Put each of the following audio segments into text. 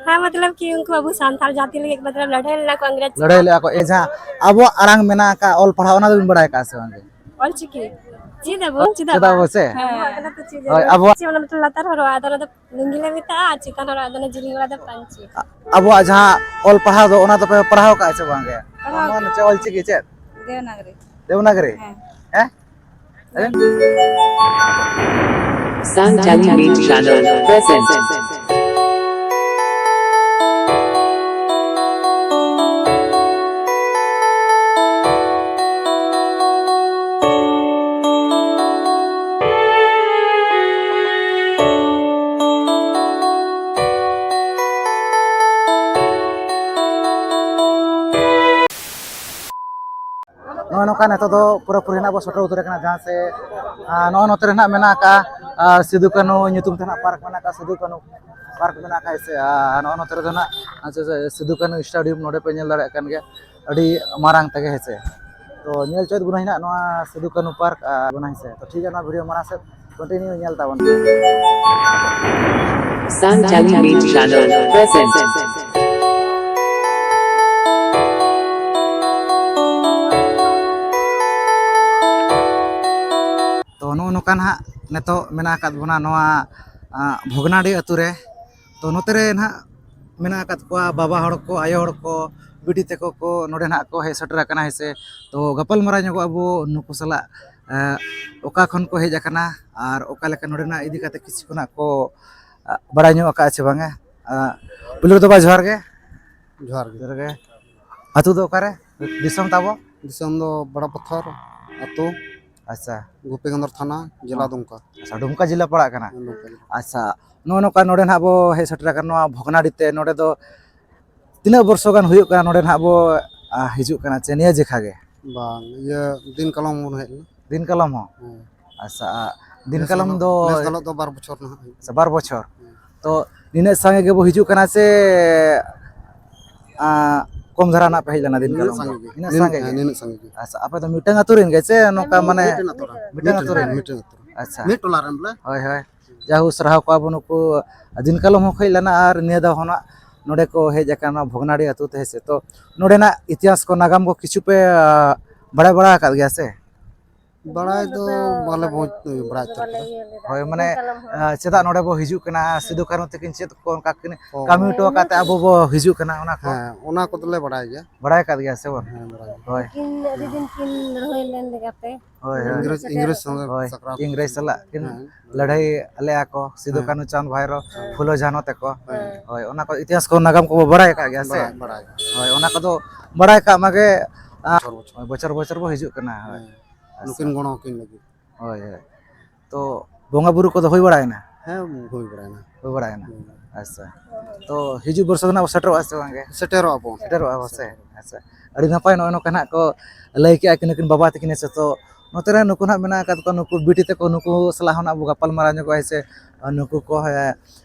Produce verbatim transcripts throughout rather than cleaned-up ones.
ᱦᱮᱸ, ᱢᱚᱛᱞᱚᱵ ᱠᱤ ᱩᱱᱠᱩ ᱟᱵᱚ ᱥᱟᱱᱛᱟᱲ ᱡᱟᱹᱛᱤ ᱞᱟᱹᱜᱤᱫ ᱢᱚᱛᱞᱚᱵ ᱞᱟᱹᱲᱦᱟᱹᱭ ᱞᱮᱱᱟ ᱠᱚ ᱤᱝᱨᱮᱡᱽ ᱞᱟᱹᱲᱦᱟᱹᱭ ᱞᱮᱜᱼᱟ ᱠᱚ᱾ ᱮ, ᱡᱟᱦᱟᱸ ᱟᱵᱚᱣᱟᱜ ᱟᱲᱟᱝ ᱢᱮᱱᱟᱜ ᱟᱠᱟᱫ, ᱚᱞ ᱯᱟᱲᱦᱟᱣ, ᱚᱱᱟ ᱫᱚᱵᱤᱱ ᱵᱟᱲᱟᱭ ᱟᱠᱟᱫ ᱥᱮ ᱵᱟᱝ? ᱚᱞᱪᱤᱠᱤ ᱪᱮᱫ ᱟᱵᱚ? ᱪᱮᱫ ᱪᱮᱫ ᱟᱵᱚ ᱥᱮ? ᱦᱮᱸ᱾ ᱦᱳᱭ, ᱟᱵᱚᱣᱟᱜ ᱪᱮᱫ ᱚᱱᱟ ᱢᱤᱫᱴᱮᱱ ᱞᱟᱛᱟᱨ ᱦᱚᱨᱚᱜᱼᱟ, ᱟᱫᱚ ᱚᱱᱟ ᱫᱚ ᱞᱩᱝᱜᱤ ᱞᱮ ᱢᱮᱛᱟᱜᱼᱟ, ᱟᱨ ᱪᱮᱛᱟᱱ ᱦᱚᱨᱚᱜ ᱫᱚ ᱚᱱᱟ ᱡᱤᱞᱤᱧ ᱚᱲᱟᱜ ᱫᱚ ᱯᱟᱹᱧᱪᱤ᱾ ᱟ-, ᱟᱵᱚᱣᱟᱜ ᱡᱟᱦᱟᱸ ᱚᱞ ᱯᱟᱲᱦᱟᱣ ᱫᱚ, ᱚᱱᱟ ᱫᱚᱯᱮ ᱯᱟᱲᱦᱟᱣ ᱠᱟᱜᱼᱟ ᱥᱮ ᱵᱟᱝ ᱜᱮ? ᱯᱟᱲᱦᱟᱣ ᱱᱚᱣᱟ ᱜᱮ᱾ ᱪᱮᱫ ᱚᱞᱪᱤᱠᱤ ᱪᱮᱫ? ᱫᱮᱵᱽᱱᱟᱜᱚᱨᱤ᱾ ᱫᱮᱵᱽᱱᱟᱜᱚᱨᱤ? ᱦᱮᱸ᱾ ᱦᱮᱸ? Sanjali Media Channel presents. ᱱᱚᱜᱼᱚ ᱱᱚᱝᱠᱟ ᱱᱤᱛᱚᱜ ᱫᱚ ᱯᱩᱨᱟᱹᱯᱩᱨᱤ ᱱᱟᱜ ᱵᱚ ᱥᱮᱴᱮᱨ ᱩᱛᱟᱹᱨ ᱟᱠᱟᱱᱟ, ᱡᱟᱦᱟᱸ ᱥᱮ, ᱟᱨ ᱱᱚᱜᱼᱚ ᱱᱚᱛᱮ ᱨᱮ ᱱᱟᱜ ᱢᱮᱱᱟᱜ ᱟᱠᱟᱫᱼᱟ, ᱟᱨ ᱥᱤᱫᱩ ᱠᱟᱹᱱᱦᱩ ᱧᱩᱛᱩᱢ ᱛᱮ ᱱᱟᱜ ᱯᱟᱨᱠ ᱢᱮᱱᱟᱜ ᱟᱠᱟᱫᱼᱟ, ᱥᱤᱫᱩ ᱠᱟᱹᱱᱦᱩ ᱯᱟᱨᱠ ᱢᱮᱱᱟᱜ ᱟᱠᱟᱫᱼᱟ ᱥᱮ, ᱟᱨ ᱱᱚᱜᱼᱚ ᱱᱚᱛᱮ ᱨᱮᱫᱚ ᱱᱟᱜ, ᱟᱨ ᱥᱮ, ᱥᱤᱫᱩ ᱠᱟᱹᱱᱦᱩ ᱥᱴᱮᱰᱤᱭᱟᱢ ᱱᱚᱰᱮ ᱯᱮ ᱧᱮᱞ ᱫᱟᱲᱮᱭᱟᱜ ᱠᱟᱱ ᱜᱮᱭᱟ, ᱟᱹᱰᱤ ᱢᱟᱨᱟᱝ ᱛᱮᱜᱮ, ᱦᱮᱸ ᱥᱮ᱾ ᱛᱚ ᱧᱮᱞ ᱦᱚᱪᱚᱭᱮᱫ ᱵᱚᱱᱟ ᱦᱟᱸᱜ ᱱᱚᱣᱟ ᱥᱤᱫᱩ ᱠᱟᱹᱱᱦᱩ ᱯᱟᱨᱠ, ᱟᱨ ᱵᱚᱱᱟ, ᱦᱮᱸ ᱥᱮ᱾ ᱛᱚ ᱴᱷᱤᱠ ᱜᱮᱭᱟ, ᱱᱚᱣᱟ ᱵᱷᱤᱰᱤᱭᱳ ᱢᱟᱲᱟᱝ ᱥᱮᱫ ᱠᱚᱱᱴᱤᱱᱤᱭᱩ ᱧᱮᱞ ᱛᱟᱵᱚᱱ ᱯᱮ᱾ Sanjali Media Channel presents. ᱛᱚ ᱱᱚᱜᱼᱚ ᱱᱚᱝᱠᱟ ᱱᱟᱦᱟᱜ ᱱᱤᱛᱚᱜ ᱢᱮᱱᱟᱜ ᱟᱠᱟᱫ ᱵᱚᱱᱟ ᱱᱚᱣᱟ, ᱟ, ᱵᱷᱚᱜᱽᱱᱟᱰᱤ ᱟᱹᱛᱩ ᱨᱮ᱾ ᱛᱚ ᱱᱚᱛᱮ ᱨᱮ ᱱᱟᱦᱟᱜ ᱢᱮᱱᱟᱜ ᱟᱠᱟᱫ ᱠᱚᱣᱟ ᱵᱟᱵᱟ ᱦᱚᱲ ᱠᱚ, ᱟᱭᱳ ᱦᱚᱲ ᱠᱚ, ᱵᱤᱴᱤ ᱛᱟᱠᱚ ᱠᱚ ᱱᱚᱰᱮ ᱱᱟᱦᱟᱜ ᱠᱚ ᱦᱮᱡ ᱥᱮᱴᱮᱨ ᱟᱠᱟᱱᱟ, ᱦᱮᱸ ᱥᱮ᱾ ᱛᱚ ᱜᱟᱯᱟᱞ ᱢᱟᱨᱟᱣ ᱧᱚᱜᱚᱜ ᱟᱵᱚ ᱱᱩᱠᱩ ᱥᱟᱞᱟᱜ, ᱮ, ᱚᱠᱟ ᱠᱷᱚᱱ ᱠᱚ ᱦᱮᱡ ᱟᱠᱟᱱᱟ ᱟᱨ ᱚᱠᱟ ᱞᱮᱠᱟ ᱱᱚᱰᱮᱱᱟᱜ ᱤᱫᱤ ᱠᱟᱛᱮ ᱠᱤᱪᱷᱩ ᱠᱷᱚᱱᱟᱜ ᱠᱚ, ᱟ, ᱵᱟᱲᱟᱭ ᱧᱚᱜ ᱟᱠᱟᱫᱼᱟ ᱥᱮ ᱵᱟᱝᱟ᱾ ᱟ, ᱯᱩᱭᱞᱩ ᱨᱮᱫᱚ ᱵᱟ, ᱡᱚᱦᱟᱨ ᱜᱮ᱾ ᱡᱚᱦᱟᱨ ᱜᱮ᱾ ᱡᱚᱦᱟᱨ ᱜᱮ᱾ ᱟᱹᱛᱩ ᱫᱚ ᱚᱠᱟᱨᱮ? ᱫᱤᱥᱚᱢ ᱛᱟᱵᱚ? ᱫᱤᱥᱚᱢ ᱫᱚ ᱵᱟᱲᱟ ᱯᱟᱛᱷᱚᱨ ᱟᱹᱛᱩ᱾ ᱟᱪᱪᱷᱟ᱾ ᱜᱳᱯᱤᱱᱫᱚᱨ ᱛᱷᱟᱱᱟ, ᱡᱮᱞᱟ ᱦᱚᱸ᱾ ᱫᱩᱢᱠᱟ᱾ ᱟᱪᱪᱷᱟ, ᱰᱩᱢᱠᱟ ᱡᱮᱞᱟ ᱯᱟᱲᱟᱜ ᱠᱟᱱᱟ᱾ ᱦᱮᱸ, ᱰᱩᱢᱠᱟ ᱡᱮᱞᱟ᱾ ᱟᱪᱪᱷᱟ, ᱱᱚᱜᱼᱚ ᱱᱚᱝᱠᱟ ᱱᱚᱰᱮ ᱱᱟᱦᱟᱜ ᱵᱚ ᱦᱮᱡ ᱥᱮᱴᱮᱨ ᱟᱠᱟᱱᱟ ᱱᱚᱣᱟ ᱵᱷᱚᱜᱽᱱᱟᱰᱤ ᱛᱮ᱾ ᱱᱚᱰᱮ ᱫᱚ ᱛᱤᱱᱟᱹᱜ ᱵᱚᱨᱥᱚ ᱜᱟᱱ ᱦᱩᱭᱩᱜ ᱠᱟᱱᱟ ᱱᱚᱰᱮ ᱱᱟᱦᱟᱜ ᱵᱚ, ᱟ, ᱦᱤᱡᱩᱜ ᱠᱟᱱᱟ ᱪᱮ ᱱᱤᱭᱟᱹ ᱡᱮᱠᱷᱟ ᱜᱮ? ᱵᱟᱝ, ᱤᱭᱟᱹ, ᱫᱤᱱ ᱠᱟᱞᱚᱢ ᱵᱚᱱ ᱦᱮᱡ ᱞᱮᱱᱟ᱾ ᱫᱤᱱ ᱠᱟᱞᱚᱢ ᱦᱚᱸ? ᱦᱮᱸ᱾ ᱟᱪᱪᱷᱟ, ᱟ, ᱫᱤᱱ ᱱᱮᱥ ᱠᱟᱞᱚᱢ ᱦᱤᱞᱳᱜ, ᱫᱚ ᱱᱮᱥ ᱦᱤᱞᱳᱜ ᱫᱚ ᱵᱟᱨ ᱵᱚᱪᱷᱚᱨ ᱱᱟᱦᱟᱜ ᱦᱩᱭᱩᱜ ᱟᱪᱪᱷᱟ, ᱠᱟᱱᱟ᱾ ᱵᱟᱨ ᱵᱚᱪᱷᱚᱨ᱾ ᱦᱮᱸ᱾ ᱛᱚ ᱱᱤᱱᱟᱹᱜ ᱥᱟᱸᱜᱮ ᱜᱮᱵᱚ ᱦᱤᱡᱩᱜ ᱠᱟᱱᱟ ᱥᱮ, ᱟ, ᱠᱚᱢ ᱫᱷᱟᱨᱟ ᱱᱟᱜ ᱯᱮ ᱦᱮᱡ ᱞᱮᱱᱟ ᱫᱤᱱ ᱱᱤᱱᱟᱹᱜ ᱠᱟᱞᱚᱢ ᱫᱚ? ᱥᱟᱸᱜᱮ ᱜᱮ᱾ ᱱᱤᱱᱟᱹᱜ ᱱᱤᱱ-, ᱥᱟᱸᱜᱮ ᱜᱮ? ᱦᱮᱸ, ᱱᱤᱱᱟᱹᱜ ᱥᱟᱸᱜᱮ ᱜᱮ᱾ ᱟᱪᱪᱷᱟ, ᱟᱯᱮ ᱫᱚ ᱢᱤᱫᱴᱟᱝ ᱟᱹᱛᱩ ᱨᱮᱱ ᱜᱮ ᱥᱮ ᱱᱚᱝᱠᱟ ᱢᱟᱱᱮ? ᱢᱤᱫᱴᱮᱱ ᱟᱹᱛᱩ ᱨᱮᱱ᱾ ᱢᱤᱫᱴᱟᱝ ᱟᱹᱛᱩ ᱨᱮᱱ? ᱢᱤᱫᱴᱮᱱ ᱟᱹᱛᱩ ᱨᱮᱱ᱾ ᱟᱪᱪᱷᱟ᱾ ᱢᱤᱫ ᱴᱚᱞᱟ ᱨᱮᱱ ᱵᱚᱞᱮ᱾ ᱦᱳᱭ, ᱦᱳᱭ᱾ ᱡᱟᱦᱳ, ᱥᱟᱨᱦᱟᱣ ᱠᱚᱣᱟ ᱵᱚᱱ ᱱᱩᱠᱩ ᱫᱤᱱ ᱠᱟᱞᱚᱢ ᱦᱚᱸ ᱠᱷᱚᱡ ᱞᱮᱱᱟ ᱟᱨ ᱱᱤᱭᱟᱹ ᱫᱷᱟᱣ ᱦᱚᱸ ᱱᱟᱜ ᱱᱚᱰᱮ ᱠᱚ ᱦᱮᱡ ᱟᱠᱟᱱᱟ ᱵᱷᱚᱜᱽᱱᱟᱰᱤ ᱟᱹᱛᱩ ᱛᱮ, ᱦᱮᱸ ᱥᱮ᱾ ᱛᱚ ᱱᱚᱰᱮᱱᱟᱜ ᱤᱛᱤᱦᱟᱥ ᱠᱚ, ᱱᱟᱜᱟᱢ ᱠᱚ ᱠᱤᱪᱷᱩ ᱯᱮ, ᱟ, ᱵᱟᱲᱟᱭ ᱵᱟᱲᱟ ᱟᱠᱟᱫ ᱜᱮᱭᱟ ᱥᱮ? ᱵᱟᱲᱟᱭ ᱫᱚ ᱵᱟᱞᱮ ᱵᱩᱡᱽ, ᱵᱟᱲᱟᱭ ᱩᱛᱟᱹᱨ ᱠᱟᱫᱟ᱾ ᱦᱳᱭ, ᱢᱟᱱᱮ, ᱟ, ᱪᱮᱫᱟᱜ ᱱᱚᱰᱮ ᱵᱚ ᱦᱤᱡᱩᱜ ᱠᱟᱱᱟ, ᱥᱤᱫᱩ ᱠᱟᱹᱱᱦᱩ ᱛᱟᱹᱠᱤᱱ ᱪᱮᱫ ᱠᱚ ᱚᱱᱠᱟ ᱠᱤᱱ ᱚ᱾ ᱠᱟᱹᱢᱤ ᱦᱚᱴᱚ ᱟᱠᱟᱫ ᱛᱮ ᱟᱵᱚ ᱵᱚ ᱦᱤᱡᱩᱜ ᱠᱟᱱᱟ, ᱚᱱᱟ ᱠᱚ? ᱦᱮᱸ, ᱚᱱᱟ ᱠᱚᱫᱚᱞᱮ ᱵᱟᱲᱟᱭ ᱜᱮᱭᱟ᱾ ᱵᱟᱲᱟᱭ ᱟᱠᱟᱫ ᱜᱮᱭᱟ ᱥᱮ ᱵᱟᱝ? ᱦᱮᱸ, ᱵᱟᱲᱟᱭ ᱜᱮᱭᱟ᱾ ᱦᱳᱭ᱾ ᱩᱱᱠᱤᱱ ᱟᱹᱰᱤ ᱫᱤᱱ ᱠᱤᱱ ᱞᱟᱹᱲᱦᱟᱹᱭ ᱞᱮᱱ ᱞᱮᱠᱟᱛᱮ᱾ ᱦᱳᱭ, ᱦᱳᱭ᱾ ᱤᱝᱨᱮᱡᱽ, ᱤᱝᱨᱮᱡᱽ ᱥᱚᱸᱜᱮ ᱦᱳᱭ, ᱥᱟᱠᱨᱟᱛ᱾ ᱤᱝᱨᱮᱡᱽ ᱥᱟᱞᱟᱜ ᱠᱤᱱ ᱦᱮᱸ᱾ ᱞᱟᱹᱲᱦᱟᱹᱭ ᱞᱮᱫᱼᱟ ᱠᱚ, ᱥᱤᱫᱩ ᱦᱮᱸ᱾ ᱠᱟᱹᱱᱦᱩ, ᱪᱟᱸᱫᱽ ᱵᱷᱟᱭᱨᱳ, ᱦᱮᱸ᱾ ᱯᱷᱩᱞᱳ ᱡᱷᱟᱱᱳ ᱛᱟᱠᱚ᱾ ᱦᱮᱸ᱾ ᱦᱳᱭ, ᱚᱱᱟ ᱠᱚ ᱤᱛᱤᱦᱟᱥ ᱠᱚ, ᱱᱟᱜᱟᱢ ᱠᱚᱵᱚ ᱵᱟᱲᱟᱭ ᱟᱠᱟᱫ ᱜᱮᱭᱟ ᱥᱮ? ᱵᱟᱲᱟᱭ, ᱵᱟᱲᱟᱭ᱾ ᱦᱳᱭ, ᱚᱱᱟ ᱠᱚᱫᱚ ᱵᱟᱲᱟᱭ ᱠᱟᱜ ᱢᱟᱜᱮ, ᱟ, ᱵᱚᱪᱷᱚᱨ, ᱵᱚᱪᱷᱚᱨ᱾ ᱵᱚᱪᱷᱚᱨ ᱵᱚᱪᱷᱚᱨ ᱵᱚ ᱦᱤᱡᱩᱜ ᱠᱟᱱᱟ᱾ ᱦᱳᱭ᱾ ᱦᱮᱸ᱾ ᱟᱪᱪᱷᱟ᱾ ᱱᱩᱠᱤᱱ ᱜᱚᱲᱚ ᱟᱹᱠᱤᱱ ᱞᱟᱹᱜᱤᱫ᱾ ᱦᱳᱭ, ᱦᱳᱭ᱾ ᱛᱚ ᱵᱚᱸᱜᱟ ᱵᱩᱨᱩ ᱠᱚᱫᱚ ᱦᱩᱭ ᱵᱟᱲᱟᱭᱮᱱᱟ? ᱦᱮᱸ, ᱦᱩᱭ ᱵᱟᱲᱟᱭᱮᱱᱟ᱾ ᱦᱩᱭ ᱵᱟᱲᱟᱭᱮᱱᱟ᱾ ᱦᱩᱸ᱾ ᱟᱪᱪᱷᱟ᱾ ᱛᱚ ᱦᱤᱡᱩᱜ ᱵᱚᱨᱥᱟ ᱫᱚ ᱱᱟᱜ ᱵᱚ ᱥᱮᱴᱮᱨᱚᱜᱼᱟ ᱥᱮ ᱵᱟᱝ ᱜᱮ? ᱥᱮᱴᱮᱨᱚᱜᱼᱟ ᱵᱚᱱ᱾ ᱥᱮᱴᱮᱨᱚᱜᱼᱟ ᱵᱚ ᱥᱮ? ᱥᱮᱴᱮᱨᱚᱜᱼᱟ᱾ ᱟᱪᱪᱷᱟ᱾ ᱟᱹᱰᱤ ᱱᱟᱯᱟᱭ, ᱱᱚᱜᱼᱚᱭ ᱱᱚᱝᱠᱟ ᱱᱟᱜ ᱠᱚ ᱞᱟᱹᱭ ᱠᱮᱜᱼᱟ ᱠᱤᱱ ᱱᱩᱠᱤᱱ ᱵᱟᱵᱟ ᱛᱟᱹᱠᱤᱱ, ᱦᱮᱸ ᱥᱮ? ᱛᱚ ᱱᱚᱛᱮ ᱨᱮ ᱱᱩᱠᱩ ᱱᱟᱜ ᱢᱮᱱᱟᱜ ᱟᱠᱟᱫ ᱠᱚᱣᱟ, ᱱᱩᱠᱩ ᱵᱤᱴᱤ ᱛᱟᱠᱚ, ᱱᱩᱠᱩ ᱥᱟᱞᱟᱜ ᱦᱚᱸ ᱱᱟᱜ ᱵᱚ ᱜᱟᱯᱟᱞ ᱢᱟᱨᱟᱣ ᱧᱚᱜᱚᱜᱼᱟ, ᱦᱮᱸ ᱥᱮ? ᱟᱨ ᱱᱩᱠᱩ ᱠᱚ, ᱦᱮᱸ,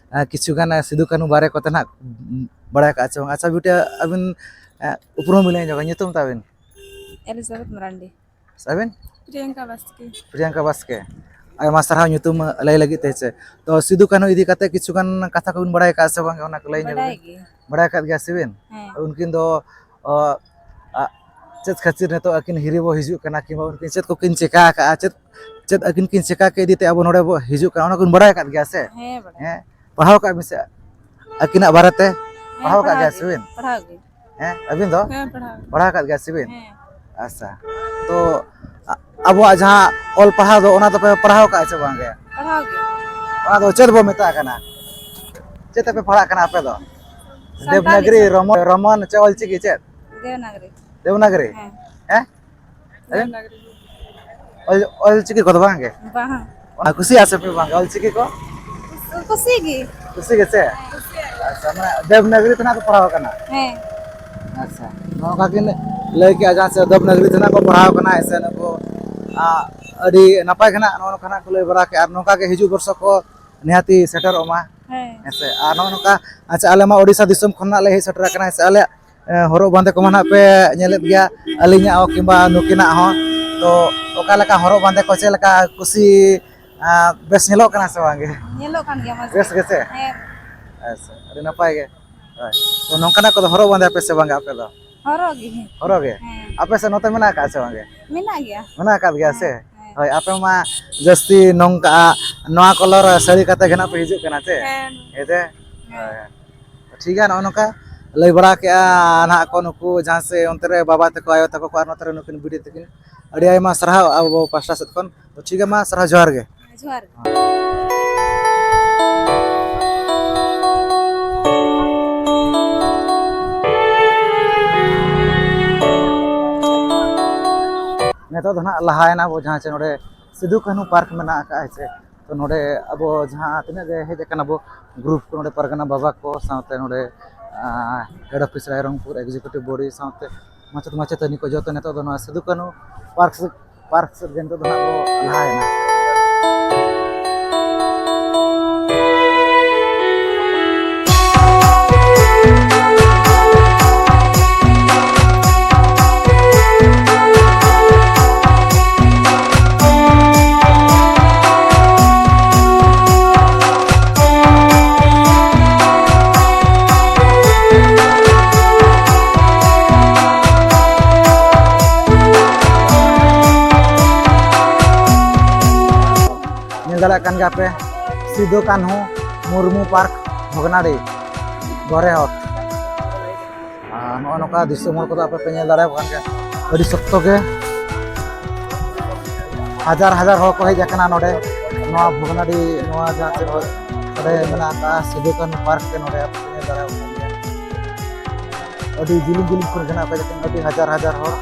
ᱠᱤᱪᱷᱩ ᱜᱟᱱ ᱥᱤᱫᱩ ᱠᱟᱹᱱᱦᱩ ᱵᱟᱨᱮ ᱠᱚᱛᱮ ᱱᱟᱜ ᱵᱟᱲᱟᱭ ᱠᱟᱜᱼᱟ ᱪᱮ ᱵᱟᱝ? ᱟᱪᱪᱷᱟ ᱵᱤᱴᱤ, ᱟᱹᱵᱤᱱ, ᱮ, ᱩᱯᱨᱩᱢ ᱵᱤᱱ ᱞᱟᱹᱭ ᱧᱚᱜᱟ, ᱧᱩᱛᱩᱢ ᱛᱟᱵᱤᱱ? ᱮᱞᱤᱡᱟᱵᱮᱛᱷ ᱢᱟᱨᱟᱱᱰᱤ᱾ ᱟᱹᱵᱤᱱ? ᱯᱨᱤᱭᱟᱝᱠᱟ ᱵᱟᱥᱠᱮ᱾ ᱯᱨᱤᱭᱟᱝᱠᱟ ᱵᱟᱥᱠᱮ᱾ ᱟᱭᱢᱟ ᱥᱟᱨᱦᱟᱣ ᱧᱩᱛᱩᱢ ᱞᱟᱹᱭ ᱞᱟᱹᱜᱤᱫ ᱛᱮ, ᱦᱮᱸ ᱥᱮ᱾ ᱛᱚ ᱥᱤᱫᱩ ᱠᱟᱹᱱᱦᱩ ᱤᱫᱤ ᱠᱟᱛᱮ ᱠᱤᱪᱷᱩ ᱜᱟᱱ ᱠᱟᱛᱷᱟ ᱠᱚᱵᱤᱱ ᱵᱟᱲᱟᱭ ᱠᱟᱜᱼᱟ ᱥᱮ ᱵᱟᱝ? ᱚᱱᱟ ᱠᱚ ᱞᱟᱹᱭ ᱧᱚᱜ ᱵᱟᱰᱟᱭ ᱵᱤᱱ᱾ ᱜᱮ᱾ ᱵᱟᱲᱟᱭ ᱟᱠᱟᱫ ᱜᱮᱭᱟ ᱥᱮᱵᱤᱱ? ᱦᱮᱸ᱾ ᱩᱱᱠᱤᱱ ᱫᱚ, ᱚ, ᱟ, ᱪᱮᱫ ᱠᱷᱟᱹᱛᱤᱨ ᱱᱤᱛᱚᱜ ᱟᱹᱠᱤᱱ ᱦᱤᱨᱤ ᱵᱚ ᱦᱤᱡᱩᱜ ᱠᱟᱱᱟ, ᱠᱤᱝᱵᱟ ᱩᱱᱠᱤᱱ ᱪᱮᱫ ᱠᱚᱠᱤᱱ ᱪᱮᱠᱟ ᱟᱠᱟᱫᱼᱟ, ᱪᱮᱫ, ᱪᱮᱫ ᱟᱹᱠᱤᱱ ᱠᱤᱱ ᱪᱮᱠᱟ ᱠᱮᱫ ᱤᱫᱤ ᱛᱮ ᱟᱵᱚ ᱱᱚᱰᱮ ᱵᱚ ᱦᱤᱡᱩᱜ ᱠᱟᱱᱟ, ᱚᱱᱟ ᱠᱚᱵᱤᱱ ᱵᱟᱲᱟᱭ ᱟᱠᱟᱫ ᱜᱮᱭᱟ ᱥᱮ? ᱦᱮᱸ, ᱵᱟᱲᱟᱭ᱾ ᱦᱮᱸ? ᱯᱟᱲᱦᱟᱣ ᱠᱟᱜ ᱵᱤᱱ ᱥᱮ ᱟᱹᱠᱤᱱᱟᱜ ᱵᱟᱨᱮᱛᱮ? ᱦᱮᱸ, ᱯᱟᱲᱦᱟᱣ ᱠᱟᱜ ᱯᱟᱲᱦᱟᱣ ᱜᱮᱭᱟ ᱜᱮ, ᱥᱮᱵᱤᱱ? ᱯᱟᱲᱦᱟᱣ ᱜᱮ᱾ ᱦᱮᱸ, ᱟᱹᱵᱤᱱ ᱫᱚ? ᱦᱮᱸ, ᱯᱟᱲᱦᱟᱣ ᱜᱮ᱾ ᱯᱟᱲᱦᱟᱣ ᱟᱠᱟᱫ ᱜᱮᱭᱟ ᱥᱮᱵᱤᱱ? ᱦᱮᱸ᱾ ᱟᱪᱪᱷᱟ᱾ ᱛᱚ, ᱟ-, ᱟᱵᱚᱣᱟᱜ ᱡᱟᱦᱟᱸ ᱚᱞ ᱯᱟᱲᱦᱟᱣ ᱫᱚ, ᱚᱱᱟ ᱫᱚᱯᱮ ᱯᱟᱲᱦᱟᱣ ᱠᱟᱜᱼᱟ ᱥᱮ ᱵᱟᱝ ᱜᱮ? ᱯᱟᱲᱦᱟᱣ ᱜᱮ᱾ ᱚᱱᱟ ᱫᱚ ᱪᱮᱫ ᱵᱚ ᱢᱮᱛᱟᱜ ᱠᱟᱱᱟ? ᱪᱮᱫ ᱛᱮᱯᱮ ᱯᱟᱲᱦᱟᱜ ᱠᱟᱱᱟ ᱟᱯᱮ ᱫᱚ? ᱥᱟᱱᱛᱟᱲᱤ ᱫᱮᱵᱽᱱᱟᱜᱽᱨᱤ, ᱛᱮ᱾ ᱨᱳᱢᱟᱱ, ᱪᱮ ᱚᱞ ᱪᱤᱠᱤ ᱪᱮᱫ? ᱫᱮᱵᱽᱱᱟᱜᱽᱨᱤ᱾ ᱫᱮᱵᱽᱱᱟᱜᱽᱨᱤ? ᱦᱮᱸ᱾ ᱦᱮᱸ? ᱦᱮᱸ? ᱫᱮᱵᱽᱱᱟᱜᱽᱨᱤ᱾ ᱚᱞ, ᱚᱞ ᱪᱤᱠᱤ ᱠᱚᱫᱚ ᱵᱟᱝ ᱜᱮ? ᱵᱟᱝ᱾ ᱚᱱᱟ ᱠᱩᱥᱤᱭᱟᱜᱼᱟ ᱥᱮ ᱯᱮ ᱵᱟᱝ ᱜᱮ ᱚᱞ ᱪᱤᱠᱤ ᱠᱚ? ᱠᱩᱥᱤ ᱜᱮ᱾ ᱠᱩᱥᱤ ᱜᱮ ᱥᱮ? ᱦᱮᱸ, ᱠᱩᱥᱤᱭᱟᱜ ᱜᱮ᱾ ᱟᱪᱪᱷᱟ, ᱢᱟᱱᱮ ᱫᱮᱵᱽᱱᱟᱜᱽᱨᱤ ᱛᱮ ᱱᱟᱜ ᱠᱚ ᱯᱟᱲᱦᱟᱣ ᱠᱟᱱᱟ? ᱦᱮᱸ᱾ ᱟᱪᱪᱷᱟ, ᱱᱚᱜᱼᱚ ᱱᱚᱝᱠᱟ ᱠᱤᱱ ᱞᱟᱹᱭ ᱠᱮᱜᱼᱟ, ᱡᱟᱦᱟᱸ ᱥᱮ ᱫᱮᱵᱽᱱᱟᱜᱽᱨᱤ ᱛᱮ ᱱᱟᱜ ᱠᱚ ᱯᱟᱲᱦᱟᱣ ᱠᱟᱱᱟ, ᱦᱮᱸ ᱥᱮ? ᱱᱩᱠᱩ, ᱟ, ᱟᱹᱰᱤ ᱱᱟᱯᱟᱭ ᱜᱮ ᱱᱟᱜ ᱱᱚᱜᱼᱚ ᱱᱚᱝᱠᱟ ᱱᱟᱜ ᱠᱚ ᱞᱟᱹᱭ ᱵᱟᱲᱟ ᱠᱮᱜᱼᱟ, ᱟᱨ ᱱᱚᱝᱠᱟ ᱜᱮ ᱦᱤᱡᱩᱜ ᱵᱚᱨᱥᱚ ᱠᱚ ᱱᱤᱦᱟᱹᱛᱤ ᱥᱮᱴᱮᱨᱚᱜ ᱢᱟ᱾ ᱦᱮᱸ᱾ ᱦᱮᱸ ᱥᱮ? ᱟᱨ ᱱᱚᱜᱼᱚ ᱱᱚᱝᱠᱟ, ᱟᱪᱪᱷᱟ, ᱟᱞᱮ ᱢᱟ ᱳᱰᱤᱥᱟ ᱫᱤᱥᱚᱢ ᱠᱷᱚᱱ ᱱᱟᱜ ᱞᱮ ᱦᱮᱡ ᱥᱮᱴᱮᱨ ᱟᱠᱟᱱᱟ, ᱦᱮᱸ ᱥᱮ? ᱟᱞᱮᱭᱟᱜ, ᱮ, ᱦᱚᱨᱚᱜ ᱵᱟᱸᱫᱮ ᱠᱚᱢᱟ ᱱᱟᱜ ᱯᱮ ᱧᱮᱞᱮᱫ ᱜᱮᱭᱟ, ᱟᱹᱞᱤᱧᱟᱜ ᱦᱚᱸ ᱠᱤᱝᱵᱟ ᱱᱩᱠᱤᱱᱟᱜ ᱦᱚᱸ᱾ ᱛᱚ ᱚᱠᱟ ᱞᱮᱠᱟ ᱦᱚᱨᱚᱜ ᱵᱟᱸᱫᱮ ᱠᱚ, ᱪᱮᱫ ᱞᱮᱠᱟ ᱠᱩᱥᱤ ᱟᱨ ᱵᱮᱥ ᱧᱮᱞᱚᱜ ᱠᱟᱱᱟ ᱥᱮ ᱵᱟᱝ ᱜᱮ? ᱧᱮᱞᱚᱜ ᱠᱟᱱ ᱜᱮᱭᱟ ᱢᱚᱡᱽ ᱵᱮᱥ ᱜᱮ᱾ ᱜᱮᱥᱮ? ᱦᱮᱸ᱾ ᱟᱪᱪᱷᱟ, ᱟᱹᱰᱤ ᱱᱟᱯᱟᱭ ᱜᱮ᱾ ᱦᱳᱭ᱾ ᱛᱚ, ᱱᱚᱝᱠᱟᱱᱟᱜ ᱠᱚᱫᱚ ᱦᱚᱨᱚᱜ ᱵᱟᱸᱫᱮ ᱟᱯᱮ ᱥᱮ ᱵᱟᱝ ᱟᱯᱮ ᱫᱚ? ᱦᱚᱨᱚᱜ ᱜᱮ᱾ ᱦᱚᱨᱚᱜ ᱜᱮ? ᱦᱮᱸ᱾ ᱟᱯᱮ ᱥᱮᱫ ᱱᱚᱛᱮ ᱢᱮᱱᱟᱜ ᱟᱠᱟᱫ ᱥᱮ ᱵᱟᱝ ᱜᱮ? ᱢᱮᱱᱟᱜ ᱜᱮᱭᱟ᱾ ᱢᱮᱱᱟᱜ ᱟᱠᱟᱫ ᱜᱮᱭᱟ ᱥᱮ? ᱦᱮᱸ, ᱦᱮᱸ᱾ ᱦᱳᱭ, ᱟᱯᱮ ᱢᱟ ᱡᱟᱹᱥᱛᱤ ᱱᱚᱝᱠᱟ ᱱᱚᱣᱟ colour ᱥᱟᱹᱲᱤ ᱠᱟᱛᱮ ᱜᱮ ᱱᱟᱜ ᱯᱮ ᱦᱤᱡᱩᱜ ᱠᱟᱱᱟ ᱥᱮ? ᱦᱮᱸ᱾ ᱦᱮᱸ ᱥᱮ? ᱦᱮᱸ᱾ ᱦᱳᱭ᱾ ᱴᱷᱤᱠ ᱜᱮᱭᱟ, ᱱᱚᱜᱼᱚ ᱱᱚᱝᱠᱟ ᱞᱟᱹᱭ ᱵᱟᱲᱟ ᱠᱮᱜᱼᱟ ᱱᱟᱦᱟᱜ ᱠᱚ ᱱᱩᱠᱩ ᱡᱟᱦᱟᱸ ᱥᱮ ᱚᱱᱛᱮ ᱨᱮ ᱵᱟᱵᱟ ᱛᱟᱠᱚ, ᱟᱭᱳ ᱛᱟᱠᱚ ᱠᱚ ᱟᱨ ᱱᱚᱛᱮ ᱨᱮ ᱱᱩᱠᱤᱱ ᱵᱩᱰᱷᱤ ᱛᱟᱹᱠᱤᱱ᱾ ᱟᱹᱰᱤ ᱟᱭᱢᱟ ᱥᱟᱨᱦᱟᱣ ᱟᱵᱚ ᱯᱟᱥᱴᱟ ᱥᱮᱫ ᱠᱷᱚᱱ᱾ ᱛᱚ ᱴᱷᱤᱠ ᱜᱮᱭᱟ, ᱢᱟ ᱥᱟᱨᱦᱟᱣ, ᱡᱚᱦᱟᱨ ᱜᱮ᱾ ᱡᱚᱦᱟᱨ ᱜᱮ᱾ ᱱᱤᱛᱚᱜ ᱫᱚ ᱱᱟᱦᱟᱜ ᱞᱟᱦᱟᱭᱮᱱᱟ ᱵᱚ ᱡᱟᱦᱟᱸ ᱪᱮ ᱱᱚᱰᱮ ᱥᱤᱫᱩ ᱠᱟᱹᱱᱦᱩ ᱯᱟᱨᱠ ᱢᱮᱱᱟᱜ ᱟᱠᱟᱫᱼᱟ, ᱦᱮᱸ ᱥᱮ᱾ ᱛᱚ ᱱᱚᱰᱮ ᱟᱵᱚ ᱡᱟᱦᱟᱸ ᱛᱤᱱᱟᱹᱜ ᱜᱮ ᱦᱮᱡ ᱟᱠᱟᱱᱟ ᱵᱚ ᱜᱨᱩᱯ ᱠᱚ, ᱱᱚᱰᱮ ᱯᱟᱨᱜᱟᱱᱟ ᱵᱟᱵᱟ ᱠᱚ ᱥᱟᱶᱛᱮ ᱱᱚᱰᱮ ᱦᱮᱰ ᱚᱯᱷᱤᱥ ᱨᱟᱭᱨᱚᱝᱯᱩᱨ ᱮᱠᱡᱤᱠᱤᱭᱩᱴᱤᱵᱷ ᱵᱚᱰᱤ ᱥᱟᱶᱛᱮ ᱢᱟᱪᱮᱫ ᱢᱟᱪᱮᱛᱟᱹᱱᱤ ᱠᱚ ᱡᱚᱛᱚ ᱱᱤᱛᱚᱜ ᱫᱚ ᱱᱚᱣᱟ ᱥᱤᱫᱩ ᱠᱟᱹᱱᱦᱩ ᱯᱟᱨᱠ ᱥᱮᱫ, ᱯᱟᱨᱠ ᱥᱮᱫ ᱜᱮ ᱱᱤᱛᱚᱜ ᱫᱚ ᱱᱟᱦᱟᱜ ᱵᱚ ᱞᱟᱦᱟᱭᱮᱱᱟ᱾ ᱧᱮᱞ ᱫᱟᱲᱮᱭᱟᱜ ᱠᱟᱱ ᱜᱮᱭᱟ ᱯᱮ, ᱥᱤᱫᱩ ᱠᱟᱹᱱᱦᱩ ᱢᱩᱨᱢᱩ ᱯᱟᱨᱠ, ᱵᱷᱚᱜᱽᱱᱟᱰᱤ, ᱜᱚᱨᱮᱦᱚᱴ᱾ ᱟᱨ ᱱᱚᱜᱼᱚ ᱱᱚᱝᱠᱟ ᱫᱤᱥᱚᱢ ᱦᱚᱲ ᱠᱚᱫᱚ ᱟᱯᱮ ᱯᱮ ᱧᱮᱞ ᱫᱟᱲᱮᱭᱟᱠᱚ ᱠᱟᱱ ᱜᱮᱭᱟ, ᱟᱹᱰᱤ ᱥᱚᱠᱛᱚ ᱜᱮ ᱦᱟᱡᱟᱨ ᱦᱟᱡᱟᱨ ᱦᱚᱲ ᱠᱚ ᱦᱮᱡ ᱟᱠᱟᱱᱟ ᱱᱚᱰᱮ, ᱱᱚᱣᱟ ᱵᱷᱚᱜᱽᱱᱟᱰᱤ, ᱱᱚᱣᱟ ᱡᱟᱦᱟᱸ ᱪᱮᱫ ᱱᱚᱰᱮ ᱢᱮᱱᱟᱜ ᱟᱠᱟᱫᱼᱟ ᱥᱤᱫᱩ ᱠᱟᱹᱱᱦᱩ ᱯᱟᱨᱠ ᱨᱮ, ᱱᱚᱰᱮ ᱟᱯᱮ ᱯᱮ ᱧᱮᱞ ᱫᱟᱲᱮᱭᱟᱠᱚ ᱠᱟᱱ ᱜᱮᱭᱟ᱾ ᱟᱹᱰᱤ ᱡᱤᱞᱤᱧ ᱡᱤᱞᱤᱧ ᱠᱷᱚᱱ ᱜᱮ ᱱᱟᱜ ᱠᱚ ᱦᱤᱡᱩᱜ ᱠᱟᱱᱟ, ᱟᱹᱰᱤ ᱦᱟᱡᱟᱨ ᱦᱟᱡᱟᱨ ᱦᱚᱲ᱾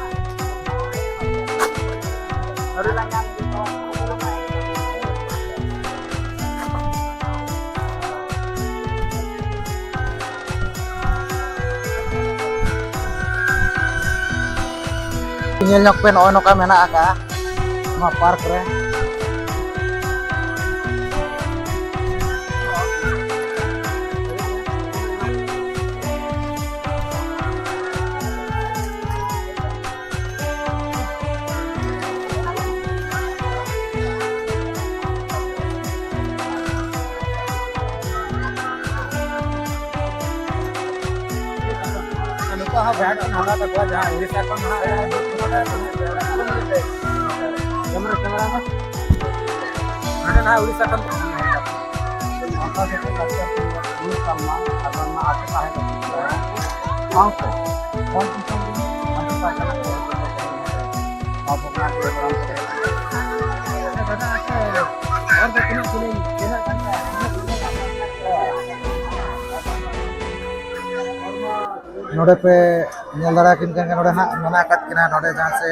ᱧᱮᱞ ᱧᱚᱜ ᱯᱮ, ᱱᱚᱜᱼᱚᱭ ᱱᱚᱝᱠᱟ ᱢᱮᱱᱟᱜ ᱟᱠᱟᱫᱼᱟ ᱱᱚᱣᱟ ᱯᱟᱨᱠ ᱨᱮ᱾ ᱡᱟᱦᱟᱸ ᱵᱷᱮᱱ ᱠᱚ ᱱᱟᱞᱟ ᱛᱟᱠᱚᱣᱟ, ᱡᱟᱦᱟᱸ ᱩᱲᱤᱥᱥᱟ ᱠᱷᱚᱱ ᱱᱟᱦᱟᱜ ᱠᱮᱢᱮᱨᱟ, ᱠᱮᱢᱮᱨᱟ ᱢᱟ᱾ ᱱᱚᱰᱮ ᱱᱟᱦᱟᱜ ᱩᱲᱤᱥᱥᱟ ᱠᱷᱚᱱ ᱥᱟᱶᱛᱮ ᱟᱵᱚ ᱱᱚᱣᱟ ᱟᱹᱛᱩ ᱛᱟᱦᱮᱸ ᱠᱟᱱᱟ᱾ ᱥᱟᱶᱛᱮ ᱦᱚᱲ ᱫᱤᱥᱚᱢ ᱨᱮᱱ ᱟᱹᱰᱤ ᱯᱟᱭ ᱠᱟᱱᱟ ᱠᱚ᱾ ᱦᱚᱲ ᱫᱚ ᱛᱤᱱᱟᱹᱜ ᱡᱤᱞᱤᱧ, ᱛᱤᱱᱟᱹᱜ ᱜᱟᱱ ᱠᱚ ᱱᱚᱰᱮ ᱯᱮ ᱧᱮᱞ ᱫᱟᱲᱮᱭᱟᱠᱤᱱ ᱠᱟᱱ ᱜᱮᱭᱟ, ᱱᱚᱰᱮ ᱦᱟᱸᱜ ᱢᱮᱱᱟᱜ ᱟᱠᱟᱫ ᱠᱤᱱᱟ, ᱱᱚᱰᱮ ᱡᱟᱦᱟᱸ ᱥᱮ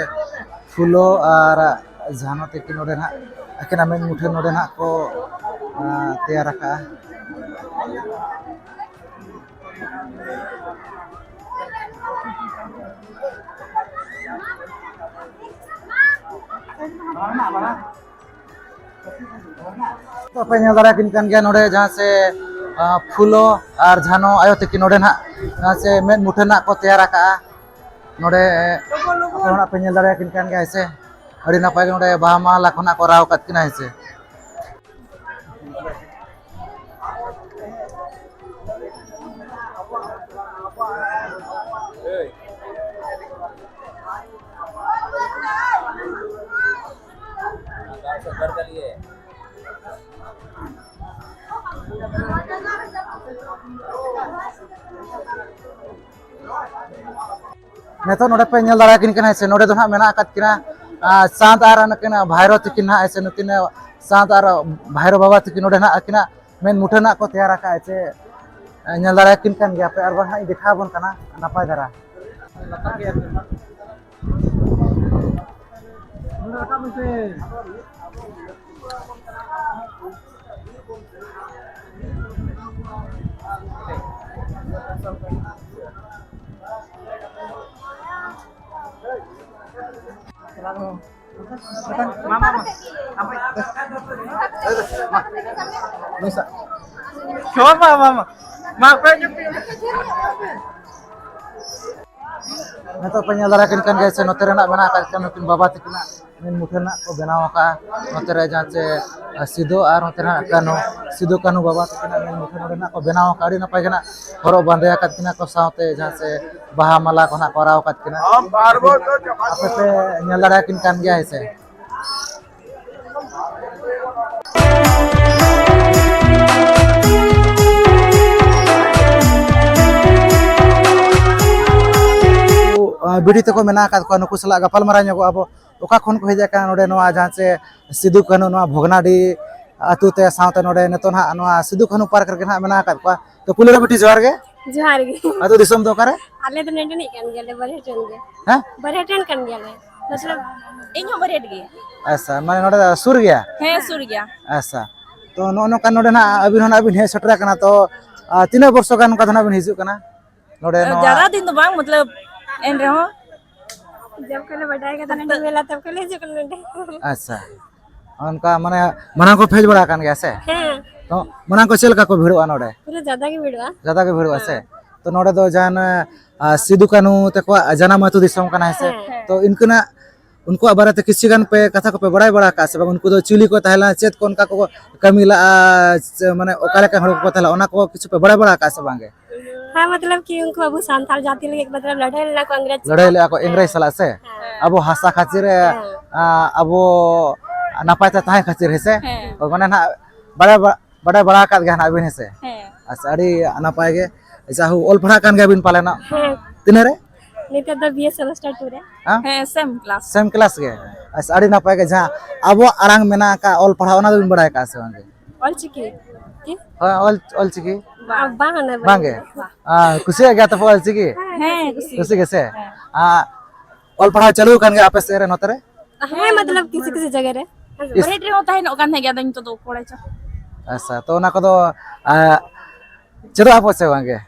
ᱯᱷᱩᱞᱳ ᱟᱨ ᱡᱷᱟᱱᱚ ᱛᱟᱹᱠᱤᱱ ᱱᱚᱰᱮ ᱦᱟᱸᱜ ᱟᱹᱠᱤᱱᱟᱜ ᱢᱮᱫ ᱢᱩᱴᱷᱟᱹᱱ ᱱᱚᱰᱮ ᱦᱟᱸᱜ ᱠᱚ, ᱟᱸ, ᱛᱮᱭᱟᱨ ᱟᱠᱟᱜᱼᱟ᱾ ᱛᱚ ᱯᱮ ᱧᱮᱞ ᱫᱟᱲᱮᱭᱟᱠᱤᱱ ᱠᱟᱱ ᱜᱮᱭᱟ ᱱᱚᱰᱮ ᱡᱟᱦᱟᱸ ᱥᱮ, ᱟᱸ, ᱯᱷᱩᱞᱳ ᱟᱨ ᱡᱷᱟᱱᱚ ᱟᱭᱳ ᱛᱟᱹᱠᱤᱱ ᱱᱚᱰᱮ ᱱᱟᱦᱟᱜ ᱡᱟᱦᱟᱸ ᱥᱮ ᱢᱮᱫ ᱢᱩᱴᱷᱟᱹᱱ ᱱᱟᱜ ᱠᱚ ᱛᱮᱭᱟᱨ ᱟᱠᱟᱜᱼᱟ᱾ ᱱᱚᱰᱮ ᱟᱯᱮ ᱦᱚᱸ ᱱᱟᱜ ᱯᱮ ᱧᱮᱞ ᱫᱟᱲᱮᱭᱟᱠᱤᱱ ᱠᱟᱱ ᱜᱮᱭᱟ ᱦᱮᱸ ᱥᱮ, ᱟᱹᱰᱤ ᱱᱟᱯᱟᱭ ᱜᱮ ᱱᱚᱰᱮ ᱵᱟᱦᱟ ᱢᱟᱞᱟ ᱠᱷᱚᱱᱟᱜ ᱠᱚ ᱨᱟᱣ ᱟᱠᱟᱫ ᱠᱤᱱᱟ ᱦᱮᱸ ᱥᱮ᱾ ᱱᱤᱛᱚᱜ ᱱᱚᱰᱮ ᱯᱮ ᱧᱮᱞ ᱫᱟᱲᱮᱭᱟᱠᱤᱱ ᱠᱟᱱᱟ ᱦᱮᱸ ᱥᱮ, ᱱᱚᱰᱮ ᱫᱚ ᱱᱟᱦᱟᱜ ᱢᱮᱱᱟᱜ ᱟᱠᱟᱫ ᱠᱤᱱᱟ, ᱟᱨ ᱪᱟᱸᱫ ᱟᱨ ᱱᱩᱠᱤᱱ ᱵᱷᱟᱭᱨᱳ ᱛᱟᱹᱠᱤᱱ ᱱᱟᱦᱟᱜ ᱦᱮᱸ ᱥᱮ, ᱱᱩᱠᱤᱱ ᱪᱟᱸᱫ ᱟᱨ ᱵᱷᱟᱭᱨᱳ ᱵᱟᱵᱟ ᱛᱟᱹᱠᱤᱱ ᱱᱚᱰᱮ ᱱᱟᱦᱟᱜ ᱟᱹᱠᱤᱱᱟᱜ ᱢᱮᱫ ᱢᱩᱴᱷᱟᱹᱱ ᱱᱟᱜ ᱠᱚ ᱛᱮᱭᱟᱨ ᱟᱠᱟᱫᱼᱟ ᱦᱮᱸ ᱥᱮ᱾ ᱧᱮᱞ ᱫᱟᱲᱮᱭᱟᱠᱤᱱ ᱠᱟᱱ ᱜᱮᱭᱟ ᱯᱮ, ᱟᱨ ᱵᱟᱝ ᱦᱟᱸᱜ ᱤᱧ ᱫᱮᱠᱷᱟᱣ ᱟᱵᱚᱱ ᱠᱟᱱᱟ ᱱᱟᱯᱟᱭ ᱫᱷᱟᱨᱟ᱾ ᱱᱤᱛᱚᱜ ᱯᱮ ᱧᱮᱞ ᱫᱟᱲᱮᱭᱟᱠᱤᱱ ᱠᱟᱱ ᱜᱮᱭᱟ ᱥᱮ, ᱱᱚᱛᱮ ᱨᱮᱱᱟᱜ ᱢᱮᱱᱟᱜ ᱟᱠᱟᱫ ᱠᱤᱱᱟ ᱱᱩᱠᱤᱱ ᱵᱟᱵᱟ ᱛᱟᱹᱠᱤᱱᱟᱜ ᱢᱮᱱ ᱢᱩᱴᱷᱟᱹᱱ ᱱᱟᱜ ᱠᱚ ᱵᱮᱱᱟᱣ ᱟᱠᱟᱫᱼᱟ᱾ ᱱᱚᱛᱮ ᱨᱮ ᱡᱟᱦᱟᱸ ᱪᱮ ᱥᱤᱫᱩ ᱟᱨ ᱱᱚᱛᱮ ᱱᱟᱜ ᱠᱟᱹᱱᱦᱩ, ᱥᱤᱫᱩ ᱠᱟᱹᱱᱦᱩ ᱵᱟᱵᱟ ᱛᱟᱹᱠᱤᱱᱟᱜ ᱢᱮᱱ ᱢᱩᱴᱷᱟᱹᱱ ᱱᱚᱰᱮ ᱱᱟᱜ ᱠᱚ ᱵᱮᱱᱟᱣ ᱟᱠᱟᱫᱼᱟ᱾ ᱟᱹᱰᱤ ᱱᱟᱯᱟᱭ ᱜᱮ ᱱᱟᱜ ᱦᱚᱨᱚᱜ ᱵᱟᱸᱫᱮ ᱟᱠᱟᱫ ᱠᱤᱱᱟ ᱠᱚ, ᱥᱟᱶᱛᱮ ᱡᱟᱦᱟᱸ ᱪᱮ ᱵᱟᱦᱟ ᱢᱟᱞᱟ ᱠᱚ ᱱᱟᱜ ᱠᱚ ᱟᱨᱟᱣ ᱟᱠᱟᱫ ᱠᱤᱱᱟ᱾ ᱟᱯᱮ ᱯᱮ ᱧᱮᱞ ᱫᱟᱲᱮᱭᱟᱠᱤᱱ ᱠᱟᱱ ᱜᱮᱭᱟ, ᱦᱮᱸ ᱥᱮ? ᱵᱤᱰᱤ ᱛᱟᱠᱚ ᱢᱮᱱᱟᱜ ᱟᱠᱟᱫ ᱠᱚᱣᱟ, ᱱᱩᱠᱩ ᱥᱟᱞᱟᱜ ᱜᱟᱯᱟᱞᱢᱟᱨᱟᱣ ᱧᱚᱜᱚᱜ ᱟᱵᱚ᱾ ᱚᱠᱟ ᱠᱷᱚᱱ ᱠᱚ ᱦᱮᱡ ᱟᱠᱟᱱᱟ ᱱᱚᱰᱮ, ᱱᱚᱣᱟ ᱡᱟᱦᱟᱸ ᱪᱮ ᱥᱤᱫᱩ ᱠᱟᱹᱱᱦᱩ ᱱᱚᱣᱟ ᱵᱷᱚᱜᱽᱱᱟᱰᱤ ᱟᱹᱛᱩ ᱛᱮ, ᱥᱟᱶᱛᱮ ᱱᱚᱰᱮ ᱱᱤᱛᱚᱜ ᱱᱟᱦᱟᱜ ᱱᱚᱣᱟ ᱥᱤᱫᱩ ᱠᱟᱹᱱᱦᱩ ᱯᱟᱨᱠ ᱨᱮᱜᱮ ᱱᱟᱦᱟᱜ ᱢᱮᱱᱟᱜ ᱟᱠᱟᱫ ᱠᱚᱣᱟ᱾ ᱛᱚ ᱯᱩᱭᱞᱩ ᱨᱮ ᱵᱤᱴᱤ ᱡᱚᱦᱟᱨ ᱜᱮ᱾ ᱡᱚᱦᱟᱨ ᱜᱮ᱾ ᱟᱹᱛᱩ ᱫᱤᱥᱚᱢ ᱫᱚ ᱚᱠᱟᱨᱮ? ᱟᱞᱮ ᱫᱚ ᱱᱚᱰᱮᱱᱤᱡ ᱠᱟᱱ ᱜᱮᱭᱟᱞᱮ, ᱵᱟᱨᱦᱮᱴ ᱨᱮᱱ ᱜᱮ᱾ ᱦᱮᱸ? ᱵᱟᱨᱦᱮᱴ ᱨᱮᱱ ᱠᱟᱱ ᱜᱮᱭᱟᱞᱮ᱾ ᱢᱚᱛᱞᱚᱵ ᱤᱧ ᱦᱚᱸ ᱵᱟᱨᱦᱮᱴ ᱜᱮ᱾ ᱟᱪᱪᱷᱟ, ᱢᱟᱱᱮ ᱱᱚᱰᱮ ᱫᱚ ᱥᱩᱨ ᱜᱮᱭᱟ? ᱦᱮᱸ, ᱥᱩᱨ ᱜᱮᱭᱟ᱾ ᱟᱪᱪᱷᱟ, ᱛᱚ ᱱᱚᱜᱼᱚ ᱱᱚᱝᱠᱟ ᱱᱚᱰᱮ ᱱᱟᱦᱟᱜ ᱟᱹᱵᱤᱱ ᱦᱚᱸ ᱱᱟᱦᱟᱜ ᱵᱤᱱ ᱦᱮᱡ ᱥᱮᱴᱮᱨ ᱟᱠᱟᱱᱟ, ᱛᱚ ᱟᱨ ᱛᱤᱱᱟᱹᱜ ᱵᱚᱨᱥᱚ ᱜᱟᱱ ᱚᱱᱠᱟ ᱫᱚ ᱱᱟᱦᱟᱜ ᱵᱤᱱ ᱦᱤᱡᱩᱜ ᱠᱟᱱᱟ ᱱᱚᱰᱮ? ᱱᱚᱣᱟ ᱡᱟᱫᱟ ᱫᱤᱱ ᱫᱚ ᱵᱟᱝ, ᱢᱚᱛᱞᱚᱵ ᱮᱱ ᱨᱮᱦᱚᱸ᱾ ᱡᱚᱵ ᱠᱷᱚᱱ ᱞᱮ ᱵᱟᱰᱟᱭ ᱠᱟᱫᱟ ᱱᱚᱰᱮ ᱢᱮᱞᱟ, ᱛᱚᱵ ᱠᱷᱚᱱ ᱞᱮ ᱦᱤᱡᱩᱜ ᱠᱟᱱᱟ ᱱᱚᱰᱮ᱾ ᱟᱪᱪᱷᱟ, ᱚᱱᱠᱟ ᱢᱟᱱᱮ ᱢᱟᱲᱟᱝ ᱠᱚ ᱦᱮᱡ ᱵᱟᱲᱟ ᱟᱠᱟᱱ ᱜᱮᱭᱟ ᱥᱮ? ᱦᱮᱸ᱾ ᱛᱚ ᱢᱟᱲᱟᱝ ᱠᱚ ᱪᱮᱫ ᱞᱮᱠᱟ ᱠᱚ ᱵᱷᱤᱲᱚᱜᱼᱟ ᱱᱚᱰᱮ? ᱯᱩᱨᱟᱹ ᱡᱟᱫᱟ ᱜᱮ ᱵᱷᱤᱲᱚᱜᱼᱟ᱾ ᱡᱟᱫᱟ ᱜᱮ ᱵᱷᱤᱲᱚᱜᱼᱟ ᱥᱮ? ᱦᱮᱸ᱾ ᱛᱚ ᱱᱚᱰᱮ ᱫᱚ ᱡᱟᱦᱟᱸ, ᱟ, ᱥᱤᱫᱩ ᱠᱟᱹᱱᱦᱩ ᱛᱟᱠᱚᱣᱟᱜ ᱡᱟᱱᱟᱢ ᱟᱹᱛᱩ ᱫᱤᱥᱚᱢ ᱠᱟᱱᱟ, ᱦᱮᱸ ᱥᱮ? ᱦᱮᱸ᱾ ᱛᱚ ᱤᱱᱠᱟᱹᱱᱟᱜ ᱩᱱᱠᱩᱣᱟᱜ ᱵᱟᱨᱮᱛᱮ ᱠᱤᱪᱷᱩ ᱜᱟᱱ ᱯᱮ ᱠᱟᱛᱷᱟ ᱠᱚᱯᱮ ᱵᱟᱲᱟᱭ ᱵᱟᱲᱟ ᱟᱠᱟᱫᱼᱟ ᱥᱮ ᱵᱟᱝ? ᱩᱱᱠᱩ ᱫᱚ ᱪᱤᱞᱤ ᱠᱚ ᱛᱟᱦᱮᱸ ᱞᱮᱱᱟ, ᱪᱮᱫ ᱠᱚ ᱚᱱᱠᱟ ᱠᱚ ᱠᱟᱹᱢᱤ ᱞᱟᱜᱼᱟ, ᱥᱮ ᱢᱟᱱᱮ ᱚᱠᱟ ᱞᱮᱠᱟᱱ ᱦᱚᱲ ᱠᱚᱠᱚ ᱛᱟᱦᱮᱸ ᱞᱮᱱᱟ, ᱚᱱᱟ ᱠᱚ ᱠᱤᱪᱷᱩ ᱯᱮ ᱵᱟᱲᱟᱭ ᱵᱟᱲᱟ ᱟᱠᱟᱫᱼᱟ ᱥᱮ ᱵᱟᱝ ᱜᱮ? ᱦᱮᱸ, ᱢᱚᱛᱞᱚᱵ ᱠᱤ ᱩᱱᱠᱩ ᱟᱵᱚ ᱥᱟᱱᱛᱟᱲ ᱡᱟᱹᱛᱤ ᱞᱟᱹᱜᱤᱫ ᱢᱚᱛᱞᱚᱵ ᱞᱟᱹᱲᱦᱟᱹᱭ ᱞᱮᱱᱟ ᱠᱚ ᱤᱝᱨᱮᱡᱽ ᱞᱟᱹᱲᱦᱟᱹᱭ ᱥᱟᱞᱟᱜ᱾ ᱞᱮᱜᱼᱟ ᱠᱚ ᱤᱝᱨᱮᱡᱽ ᱦᱮᱸ᱾ ᱥᱟᱞᱟᱜ ᱥᱮ? ᱦᱮᱸ᱾ ᱟᱵᱚ ᱦᱟᱥᱟ ᱠᱷᱟᱹᱛᱤᱨ ᱨᱮ, ᱦᱮᱸ᱾ ᱟ, ᱟᱵᱚ ᱱᱟᱯᱟᱭ ᱛᱮ ᱛᱟᱦᱮᱸ ᱠᱷᱟᱹᱛᱤᱨ, ᱦᱮᱸ ᱥᱮ? ᱦᱮᱸ᱾ ᱦᱳᱭ, ᱢᱟᱱᱮ ᱱᱟᱦᱟᱜ ᱵᱟᱲᱟᱭ ᱵᱟ-, ᱵᱟᱰᱟᱭ ᱵᱟᱲᱟ ᱟᱠᱟᱫ ᱜᱮᱭᱟ ᱱᱟᱦᱟᱜ ᱵᱤᱱ, ᱦᱮᱸ ᱥᱮ? ᱦᱮᱸ᱾ ᱟᱪᱪᱷᱟ, ᱟᱹᱰᱤ ᱱᱟᱯᱟᱭ ᱜᱮ᱾ ᱡᱟᱦᱳ, ᱚᱞ ᱯᱟᱲᱦᱟᱜ ᱠᱟᱱ ᱜᱮᱭᱟ ᱵᱤᱱ ᱯᱟᱞᱮ ᱱᱟᱜ? ᱦᱮᱸ᱾ ᱛᱤᱱᱟᱹᱜ ᱨᱮ? ᱱᱤᱛᱚᱜ ᱫᱚ B A semester two ᱨᱮ᱾ ᱦᱮᱸ? ᱦᱮᱸ, same class᱾ Same class ᱜᱮ? ᱟᱪᱪᱷᱟ, ᱟᱹᱰᱤ ᱱᱟᱯᱟᱭ ᱜᱮ᱾ ᱡᱟᱦᱟᱸ ᱟᱵᱚᱣᱟᱜ ᱟᱲᱟᱝ ᱢᱮᱱᱟᱜ ᱟᱠᱟᱫ, ᱚᱞ ᱯᱟᱲᱦᱟᱣ, ᱚᱱᱟ ᱫᱚᱵᱤᱱ ᱵᱟᱲᱟᱭ ᱟᱠᱟᱫᱼᱟ ᱥᱮ ᱵᱟᱝ ᱜᱮ? ᱚᱞᱪᱤᱠᱤ᱾ ᱠᱤ? ᱦᱳᱭ, ᱚᱞ, ᱚᱞᱪᱤᱠᱤ? ᱵᱟᱝ, ᱵᱟᱝ, ᱚᱱᱟ ᱵᱟᱝ ᱜᱮ? ᱵᱟᱝ᱾ ᱟᱨ ᱠᱩᱥᱤᱭᱟᱜ ᱜᱮᱭᱟ ᱛᱚ ᱯᱮ ᱚᱞᱪᱤᱠᱤ? ᱦᱮᱸ, ᱠᱩᱥᱤ᱾ ᱠᱩᱥᱤ ᱜᱮ ᱥᱮ? ᱦᱮᱸ᱾ ᱟᱨ ᱚᱞ ᱯᱟᱲᱦᱟᱣ ᱪᱟᱹᱞᱩ ᱟᱠᱟᱱ ᱜᱮᱭᱟ ᱟᱯᱮ ᱥᱮᱫ ᱨᱮ, ᱱᱚᱛᱮ ᱨᱮ? ᱦᱮᱸ, ᱢᱚᱛᱞᱚᱵ ᱠᱤᱥᱤ ᱠᱤᱥᱤ ᱡᱟᱭᱜᱟ ᱨᱮ᱾ ᱤᱥ- ᱵᱟᱨᱦᱮᱴ ᱨᱮᱦᱚᱸ ᱛᱟᱦᱮᱱᱚᱜ ᱠᱟᱱ ᱛᱟᱦᱮᱸ ᱜᱮᱭᱟ, ᱟᱫᱚ ᱱᱤᱛᱚᱜ ᱫᱚ ᱯᱚᱲᱮ ᱪᱚ᱾ ᱟᱪᱪᱷᱟ, ᱛᱚ ᱚᱱᱟ ᱠᱚᱫᱚ, ᱟ, ᱪᱮᱫᱚᱜ ᱟᱵᱚ ᱥᱮ ᱵᱟᱝ ᱜᱮ?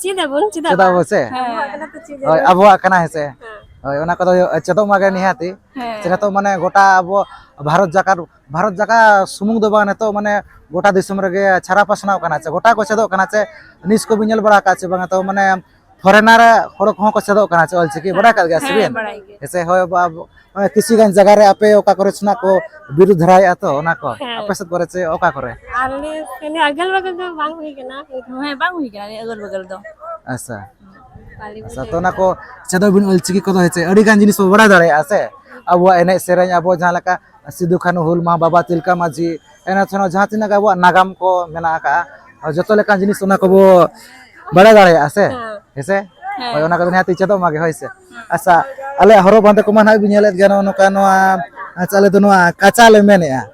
ᱪᱮᱫ ᱟᱵᱚᱱ, ᱪᱮᱫᱟᱜ ᱪᱮᱫᱚᱜ ᱵᱟᱝ? ᱟᱵᱚ ᱥᱮ? ᱦᱮᱸ᱾ ᱟᱵᱚᱣᱟᱜ ᱠᱟᱱᱟ ᱛᱚ, ᱪᱮᱫ ᱦᱳᱭ, ᱟᱵᱚᱱ? ᱟᱵᱚᱣᱟᱜ ᱠᱟᱱᱟ, ᱦᱮᱸ ᱥᱮ? ᱦᱮᱸ᱾ ᱦᱳᱭ, ᱚᱱᱟ ᱠᱚᱫᱚ ᱪᱮᱫᱚᱜ ᱢᱟᱜᱮ ᱱᱤᱦᱟᱹᱛᱤ᱾ ᱦᱮᱸ᱾ ᱥᱮ ᱱᱤᱛᱚᱜ ᱢᱟᱱᱮ ᱜᱚᱴᱟ ᱟᱵᱚ ᱵᱷᱟᱨᱚᱛ ᱡᱟᱠᱟᱛ, ᱵᱷᱟᱨᱚᱛ ᱡᱟᱠᱟᱛ ᱥᱩᱢᱩᱝ ᱫᱚ ᱵᱟᱝ, ᱱᱤᱛᱚᱜ ᱢᱟᱱᱮ ᱜᱚᱴᱟ ᱫᱤᱥᱚᱢ ᱨᱮᱜᱮ ᱪᱷᱟᱨᱟ ᱯᱟᱥᱱᱟᱣ ᱠᱟᱱᱟ ᱥᱮ, ᱜᱚᱴᱟ ᱠᱚ ᱪᱮᱫᱚᱜ ᱠᱟᱱᱟ ᱥᱮ᱾ ᱱᱤᱭᱩᱡᱽ ᱠᱚᱵᱤᱱ ᱧᱮᱞ ᱵᱟᱲᱟ ᱟᱠᱟᱫ ᱥᱮ ᱵᱟᱝ? ᱛᱚ ᱢᱟᱱᱮ ᱯᱷᱚᱨᱮᱱᱟᱨ ᱦᱚᱲ ᱠᱚᱦᱚᱸ ᱠᱚ ᱪᱮᱫᱚᱜ ᱠᱟᱱᱟ ᱪᱮ ᱚᱞᱪᱤᱠᱤ, ᱵᱟᱰᱟᱭ ᱠᱟᱜ ᱜᱮᱭᱟ ᱥᱮ ᱵᱤᱱ? ᱦᱮᱸ, ᱵᱟᱲᱟᱭ ᱜᱮ᱾ ᱦᱮᱸ ᱥᱮ, ᱦᱳᱭ, ᱵᱟ-, ᱵᱟ-, ᱠᱤᱪᱷᱩ ᱜᱟᱱ ᱡᱟᱭᱜᱟ ᱨᱮ ᱟᱯᱮ ᱚᱠᱟ ᱠᱚᱨᱮ ᱥᱮᱱᱟᱜ ᱠᱚ ᱵᱤᱨᱩᱫᱷ ᱫᱷᱟᱨᱟᱭᱮᱫᱼᱟ ᱛᱚ, ᱚᱱᱟ ᱠᱚ? ᱦᱮᱸ᱾ ᱟᱯᱮ ᱥᱮᱫ ᱠᱚᱨᱮ ᱪᱮ ᱚᱠᱟ ᱠᱚᱨᱮ? ᱟᱞᱮ ᱥᱮᱱ ᱟᱜᱟᱞ ᱵᱟᱜᱟᱞ ᱫᱚ ᱵᱟᱝ ᱦᱩᱭ ᱠᱟᱱᱟ᱾ ᱦᱮᱸ, ᱵᱟᱝ ᱦᱩᱭ ᱠᱟᱱᱟ ᱱᱤᱭᱟᱹ ᱟᱜᱟᱞ ᱵᱟᱜᱟᱞ ᱫᱚ᱾ ᱟᱪᱪᱷᱟ᱾ ᱵᱟᱞᱮ ᱟᱪᱪᱷᱟ, ᱵᱩᱡᱷᱟᱹᱣ ᱛᱚ ᱚᱱᱟ ᱠᱟᱫᱟ᱾ ᱠᱚ ᱪᱮᱫᱚᱜ ᱵᱤᱱ ᱚᱞᱪᱤᱠᱤ ᱠᱚᱫᱚ, ᱦᱮᱸ ᱪᱮ, ᱟᱹᱰᱤ ᱜᱟᱱ ᱡᱤᱱᱤᱥ ᱵᱚ ᱵᱟᱲᱟᱭ ᱫᱟᱲᱮᱭᱟᱜᱼᱟ ᱥᱮ, ᱟᱵᱚᱣᱟᱜ ᱮᱱᱮᱡ ᱥᱮᱨᱮᱧ, ᱟᱵᱚ ᱡᱟᱦᱟᱸ ᱞᱮᱠᱟ ᱥᱤᱫᱩ ᱠᱟᱹᱱᱦᱩ ᱦᱩᱞ ᱢᱟᱦᱟ, ᱵᱟᱵᱟ ᱛᱤᱞᱠᱟᱹ ᱢᱟᱹᱡᱷᱤ, ᱮᱱᱮᱡ ᱥᱮᱨᱮᱧ, ᱡᱟᱦᱟᱸ ᱛᱤᱱᱟᱹᱜ ᱜᱮ ᱟᱵᱚᱣᱟᱜ ᱱᱟᱜᱟᱢ ᱠᱚ ᱢᱮᱱᱟᱜ ᱟᱠᱟᱫᱼᱟ, ᱡᱚᱛᱚ ᱞᱮᱠᱟᱱ ᱡᱤᱱᱤᱥ ᱚᱱᱟ ᱠᱚᱵᱚ ᱵᱟᱲᱟᱭ ᱫᱟᱲᱮᱭᱟᱜᱼᱟ ᱥᱮ, ᱦᱮᱸ᱾ ᱦᱮᱸ ᱥᱮ? ᱦᱮᱸ᱾ ᱦᱳᱭ, ᱚᱱᱟ ᱠᱚᱫᱚ ᱱᱤᱦᱟᱹᱛ ᱪᱮᱫᱚᱜ ᱢᱟᱜᱮ, ᱦᱳᱭ ᱥᱮ? ᱦᱮᱸ᱾ ᱟᱪᱪᱷᱟ, ᱟᱞᱮᱭᱟᱜ ᱦᱚᱨᱚᱜ ᱵᱟᱸᱫᱮ ᱠᱚᱢᱟ ᱱᱟᱦᱟᱜ ᱵᱤᱱ ᱧᱮᱞᱮᱫ ᱜᱮᱭᱟ, ᱱᱚᱜᱼᱚ ᱱᱚᱝᱠᱟ ᱱᱚᱣᱟ, ᱟᱪᱪᱷᱟ, ᱟᱞᱮ ᱫᱚ ᱱᱚᱣᱟ ᱠᱟᱪᱟ ᱞᱮ ᱢᱮᱱᱮᱫᱼᱟ,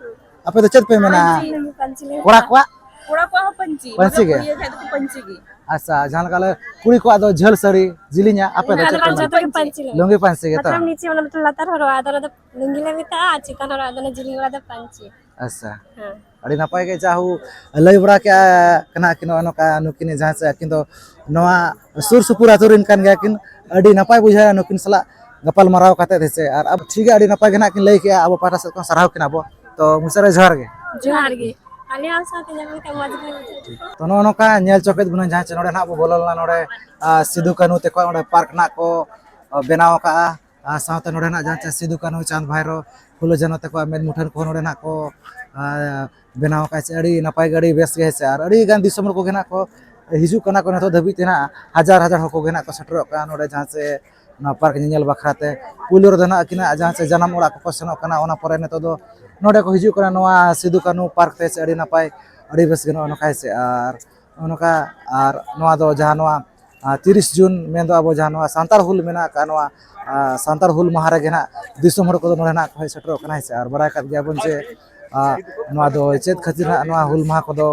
ᱟᱯᱮ ᱫᱚ ᱪᱮᱫ ᱯᱮ ᱢᱮᱱᱟ? ᱯᱟᱹᱧᱪᱤ, ᱯᱟᱹᱧᱪᱤ ᱞᱮ ᱠᱚᱲᱟ ᱢᱮᱛᱟᱜᱼᱟ᱾ ᱠᱚᱣᱟᱜ? ᱠᱚᱲᱟ ᱠᱚᱣᱟᱜ ᱦᱚᱸ ᱯᱟᱹᱧᱪᱤ, ᱯᱟᱹᱧᱪᱤ ᱢᱚᱛᱞᱚᱵ ᱜᱮ? ᱠᱩᱲᱤ ᱠᱷᱟᱡ ᱫᱚᱠᱚ ᱯᱟᱹᱧᱪᱤ ᱜᱮ᱾ ᱟᱪᱪᱷᱟ, ᱡᱟᱦᱟᱸ ᱞᱮᱠᱟ ᱟᱞᱮ ᱠᱩᱲᱤ ᱠᱚᱣᱟᱜ ᱫᱚ ᱡᱷᱟᱹᱞ ᱥᱟᱹᱲᱤ, ᱡᱤᱞᱤᱧᱟ, ᱟᱯᱮ ᱫᱚ ᱦᱮᱸ, ᱪᱮᱫ ᱟᱞᱮ ᱯᱮ ᱫᱚ ᱢᱮᱱᱟ? ᱡᱚᱛᱚ ᱜᱮ ᱯᱟᱹᱧᱪᱤ ᱞᱮ ᱞᱩᱝᱜᱤ ᱯᱟᱹᱧᱪᱤ ᱜᱮ ᱛᱚ? ᱢᱚᱛᱞᱚᱵ ᱱᱤᱪᱮ ᱚᱱᱟ ᱢᱤᱫᱴᱮᱱ ᱞᱟᱛᱟᱨ ᱦᱚᱨᱚᱜ, ᱟᱫᱚ ᱚᱱᱟ ᱫᱚ ᱞᱩᱝᱜᱤ ᱞᱮ ᱢᱮᱛᱟᱜᱼᱟ, ᱟᱨ ᱪᱮᱛᱟᱱ ᱦᱚᱨᱚᱜ, ᱟᱫᱚ ᱚᱱᱟ ᱡᱤᱞᱤᱧ ᱚᱲᱟᱜ ᱫᱚ ᱯᱟᱹᱧᱪᱤ᱾ ᱟᱪᱪᱷᱟ᱾ ᱦᱮᱸ᱾ ᱟᱹᱰᱤ ᱱᱟᱯᱟᱭ ᱜᱮ ᱡᱟ ᱦᱳ ᱞᱟᱹᱭ ᱵᱟᱲᱟ ᱠᱮᱜᱼᱟ ᱠᱟᱱᱟ ᱠᱤᱱ ᱱᱚᱜᱼᱚ ᱱᱚᱝᱠᱟ ᱱᱩᱠᱤᱱ ᱡᱟᱦᱟᱸ ᱥᱮ ᱟᱹᱠᱤᱱ ᱫᱚ ᱱᱚᱣᱟ ᱥᱩᱨ ᱥᱩᱯᱩᱨ ᱟᱹᱛᱩ ᱨᱮᱱ ᱠᱟᱱ ᱜᱮᱭᱟ ᱠᱤᱱ᱾ ᱟᱹᱰᱤ ᱱᱟᱯᱟᱭ ᱵᱩᱡᱷᱟᱹᱣᱟ ᱱᱩᱠᱤᱱ ᱥᱟᱞᱟᱜ ᱜᱟᱯᱟᱞ ᱢᱟᱨᱟᱣ ᱠᱟᱛᱮ, ᱦᱮᱸ ᱥᱮ᱾ ᱟᱨ ᱟᱵᱚ ᱴᱷᱤᱠ ᱜᱮᱭᱟ, ᱟᱹᱰᱤ ᱱᱟᱯᱟᱭ ᱜᱮ ᱱᱟᱦᱟᱜ ᱠᱤᱱ ᱞᱟᱹᱭ ᱠᱮᱜᱼᱟ, ᱟᱵᱚ ᱯᱟᱦᱴᱟ ᱥᱮᱫ ᱠᱷᱚᱱ ᱥᱟᱨᱦᱟᱣ ᱠᱤᱱᱟ ᱵᱚ᱾ ᱛᱚ ᱢᱩᱪᱟᱹᱫ ᱨᱮ ᱡᱚᱦᱟᱨ ᱜᱮ᱾ ᱡᱚᱦᱟᱨ ᱜᱮ᱾ ᱟᱞᱮ ᱦᱚᱸ ᱥᱟᱶᱛᱮ ᱧᱟᱯᱟᱢ ᱠᱟᱛᱮ ᱢᱚᱡᱽ ᱜᱮ ᱵᱩᱡᱷᱟᱹᱣ ᱠᱮᱫᱟ᱾ ᱛᱚ ᱱᱚᱜᱼᱚ ᱱᱚᱝᱠᱟ ᱧᱮᱞ ᱪᱚ ᱠᱮᱫ ᱵᱚᱱᱟ ᱡᱟᱦᱟᱸ ᱪᱮ ᱱᱚᱰᱮ ᱱᱟᱦᱟᱜ ᱵᱚ ᱵᱚᱞᱚ ᱞᱮᱱᱟ, ᱱᱚᱰᱮ, ᱟ, ᱥᱤᱫᱩ ᱠᱟᱹᱱᱦᱩ ᱛᱟᱠᱚᱣᱟᱜ ᱱᱚᱰᱮ ᱯᱟᱨᱠ ᱱᱟᱦᱟᱜ ᱠᱚ, ᱟ, ᱵᱮᱱᱟᱣ ᱟᱠᱟᱜᱼᱟ᱾ ᱟᱨ ᱥᱟᱶᱛᱮ ᱱᱚᱰᱮ ᱱᱟᱦᱟᱜ ᱡᱟᱦᱟᱸ ᱪᱮ ᱥᱤᱫᱩ ᱠᱟᱹᱱᱦᱩ, ᱪᱟᱸᱫᱽ ᱵᱷᱟᱭᱨᱳ, ᱯᱷᱩᱞᱳ ᱡᱷᱟᱱᱳ ᱛᱟᱠᱚᱣᱟᱜ ᱢᱮᱫ ᱢᱩᱴᱷᱟᱹᱱ ᱠᱚᱦᱚᱸ ᱱᱚᱰᱮ ᱱᱟᱦᱟᱜ ᱠᱚ, ᱟ, ᱵᱮᱱᱟᱣ ᱟᱠᱟᱫᱼᱟ ᱥᱮ ᱟᱹᱰᱤ ᱱᱟᱯᱟᱭ ᱜᱮ, ᱟᱹᱰᱤ ᱵᱮᱥ ᱜᱮ, ᱦᱮᱸ ᱥᱮ᱾ ᱟᱨ ᱟᱹᱰᱤ ᱜᱟᱱ ᱫᱤᱥᱚᱢ ᱨᱮᱠᱚ ᱜᱮ ᱱᱟᱦᱟᱜ ᱠᱚ ᱦᱤᱡᱩᱜ ᱠᱟᱱᱟ ᱠᱚ ᱱᱤᱛᱚᱜ ᱫᱷᱟᱹᱵᱤᱡ ᱛᱮ ᱱᱟᱦᱟᱜ ᱦᱟᱡᱟᱨ ᱦᱟᱡᱟᱨ ᱦᱚᱲ ᱠᱚ ᱜᱮ ᱱᱟᱦᱟᱜ ᱠᱚ ᱥᱮᱴᱮᱨᱚᱜ ᱠᱟᱱᱟ ᱱᱚᱰᱮ ᱡᱟᱦᱟᱸ ᱪᱮ ᱱᱚᱣᱟ ᱯᱟᱨᱠ ᱧᱮᱧᱮᱞ ᱵᱟᱠᱷᱨᱟ ᱛᱮ᱾ ᱯᱩᱭᱞᱩ ᱨᱮᱫᱚ ᱱᱟᱦᱟᱜ ᱟᱹᱠᱤᱱᱟᱜ ᱡᱟᱦᱟᱸ ᱪᱮ ᱡᱟᱱᱟᱢ ᱚᱲᱟᱜ ᱠᱚᱠᱚ ᱥᱮᱱᱚᱜ ᱠᱟᱱᱟ, ᱚᱱᱟ ᱯᱚᱨᱮ ᱱᱤᱛᱚᱜ ᱫᱚ ᱱᱚᱰᱮ ᱠᱚ ᱦᱤᱡᱩᱜ ᱠᱟᱱᱟ ᱱᱚᱣᱟ ᱥᱤᱫᱩ ᱠᱟᱹᱱᱦᱩ ᱯᱟᱨᱠ ᱛᱮ, ᱥᱮ ᱟᱹᱰᱤ ᱱᱟᱯᱟᱭ, ᱟᱹᱰᱤ ᱵᱮᱥ ᱜᱮ ᱱᱚᱜᱼᱚ ᱱᱚᱝᱠᱟ, ᱦᱮᱸ ᱥᱮ᱾ ᱟᱨ ᱱᱚᱜᱼᱚ ᱱᱚᱝᱠᱟ, ᱟᱨ ᱱᱚᱣᱟ ᱫᱚ ᱡᱟᱦᱟᱸ ᱱᱚᱣᱟ, ᱟᱨ, ᱛᱤᱨᱤᱥ ᱡᱩᱱ ᱢᱮᱱᱫᱚ ᱟᱵᱚ ᱡᱟᱦᱟᱸ ᱱᱚᱣᱟ ᱥᱟᱱᱛᱟᱲ ᱦᱩᱞ ᱢᱮᱱᱟᱜ ᱟᱠᱟᱫ, ᱱᱚᱣᱟ, ᱟᱨ, ᱥᱟᱱᱛᱟᱲ ᱦᱩᱞ ᱢᱟᱦᱟ ᱨᱮᱜᱮ ᱱᱟᱦᱟᱜ ᱫᱤᱥᱚᱢ ᱦᱚᱲ ᱠᱚᱫᱚ ᱱᱚᱰᱮ ᱱᱟᱦᱟᱜ ᱠᱚ ᱦᱮᱡ ᱥᱮᱴᱮᱨᱚᱜ ᱠᱟᱱᱟ, ᱦᱮᱸ ᱥᱮ᱾ ᱟᱨ ᱵᱟᱲᱟᱭ ᱠᱟᱫ ᱜᱮᱭᱟᱵᱚᱱ ᱡᱮ, ᱟᱨ, ᱱᱚᱣᱟ ᱫᱚ ᱪᱮᱫ ᱠᱷᱟᱹᱛᱤᱨ ᱱᱟᱦᱟᱜ ᱱᱚᱣᱟ ᱦᱩᱞ ᱢᱟᱦᱟ ᱠᱚᱫᱚ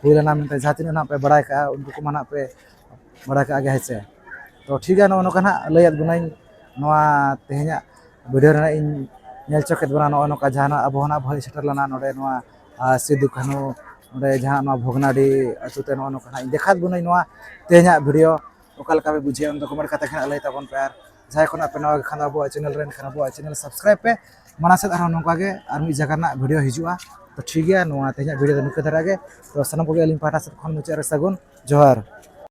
ᱦᱩᱭ ᱞᱮᱱᱟ ᱢᱮᱱᱛᱮ ᱡᱟᱦᱟᱸ ᱛᱤᱱᱟᱹᱜ ᱱᱟᱦᱟᱜ ᱯᱮ ᱵᱟᱲᱟᱭ ᱠᱟᱜᱼᱟ, ᱩᱱᱠᱩ ᱠᱚᱢᱟ ᱱᱟᱦᱟᱜ ᱯᱮ ᱵᱟᱲᱟᱭ ᱠᱟᱜ ᱜᱮᱭᱟ, ᱦᱮᱸ ᱥᱮ᱾ ᱛᱚ ᱴᱷᱤᱠ ᱜᱮᱭᱟ, ᱱᱚᱜᱼᱚ ᱱᱚᱝᱠᱟ ᱱᱟᱦᱟᱜ ᱞᱟᱹᱭᱟᱫ ᱵᱚᱱᱟᱹᱧ ᱱᱚᱣᱟ ᱛᱮᱦᱮᱧᱟᱜ video ᱨᱮ ᱱᱟᱦᱟᱜ ᱤᱧ ᱧᱮᱞ ᱪᱚ ᱠᱮᱫ ᱵᱚᱱᱟ ᱱᱚᱜᱼᱚ ᱱᱚᱝᱠᱟ ᱡᱟᱦᱟᱱᱟᱜ ᱟᱵᱚ ᱦᱚᱸ ᱱᱟᱦᱟᱜ ᱵᱚ ᱦᱮᱡ ᱥᱮᱴᱮᱨ ᱞᱮᱱᱟ ᱱᱚᱰᱮ ᱱᱚᱣᱟ, ᱟᱨ, ᱥᱤᱫᱩ ᱠᱟᱹᱱᱦᱩ ᱱᱚᱰᱮ ᱡᱟᱦᱟᱸ ᱱᱚᱣᱟ ᱵᱷᱚᱜᱽᱱᱟᱰᱤ ᱟᱹᱛᱩ ᱛᱮ ᱱᱚᱜᱼᱚ ᱱᱚᱝᱠᱟ ᱱᱟᱦᱟᱜ ᱤᱧ ᱫᱮᱠᱷᱟᱣᱟᱫ ᱵᱚᱱᱟᱹᱧ ᱱᱚᱣᱟ ᱛᱮᱦᱮᱧᱟᱜ video᱾ ᱚᱠᱟ ᱞᱮᱠᱟ ᱯᱮ ᱵᱩᱡᱷᱟᱹᱣᱟ ᱚᱱᱟ ᱫᱚ comment ᱠᱟᱛᱮ ᱱᱟᱦᱟᱜ ᱞᱟᱹᱭ ᱛᱟᱵᱚᱱ ᱯᱮ᱾ ᱟᱨ ᱡᱟᱦᱟᱸᱭ ᱠᱷᱚᱱᱟᱜ ᱯᱮ ᱱᱟᱣᱟ ᱜᱮ ᱠᱷᱟᱱ ᱫᱚ ᱟᱵᱚᱣᱟᱜ channel ᱨᱮᱱ ᱠᱷᱟᱱ ᱟᱵᱚᱣᱟᱜ channel subscribe ᱯᱮ᱾ ᱢᱟᱲᱟᱝ ᱥᱮᱫ ᱟᱨᱦᱚᱸ ᱱᱚᱝᱠᱟ ᱜᱮ ᱟᱨ ᱢᱤᱫ ᱡᱟᱭᱜᱟ ᱨᱮᱱᱟᱜ video ᱦᱤᱡᱩᱜᱼᱟ᱾ ᱛᱚ ᱴᱷᱤᱠ ᱜᱮᱭᱟ, ᱱᱚᱣᱟ ᱛᱮᱦᱮᱧᱟᱜ video ᱫᱚ ᱱᱤᱝᱠᱟᱹ ᱫᱷᱟᱨᱟ ᱜᱮ᱾ ᱛᱚ ᱥᱟᱱᱟᱢ ᱠᱚᱜᱮ ᱟᱹᱞᱤᱧ ᱯᱟᱦᱴᱟ ᱥᱮᱫ ᱠᱷᱚᱱ ᱢᱩᱪᱟᱹᱫ ᱨᱮ ᱥᱟᱹᱜᱩᱱ ᱡᱚᱦᱟᱨ᱾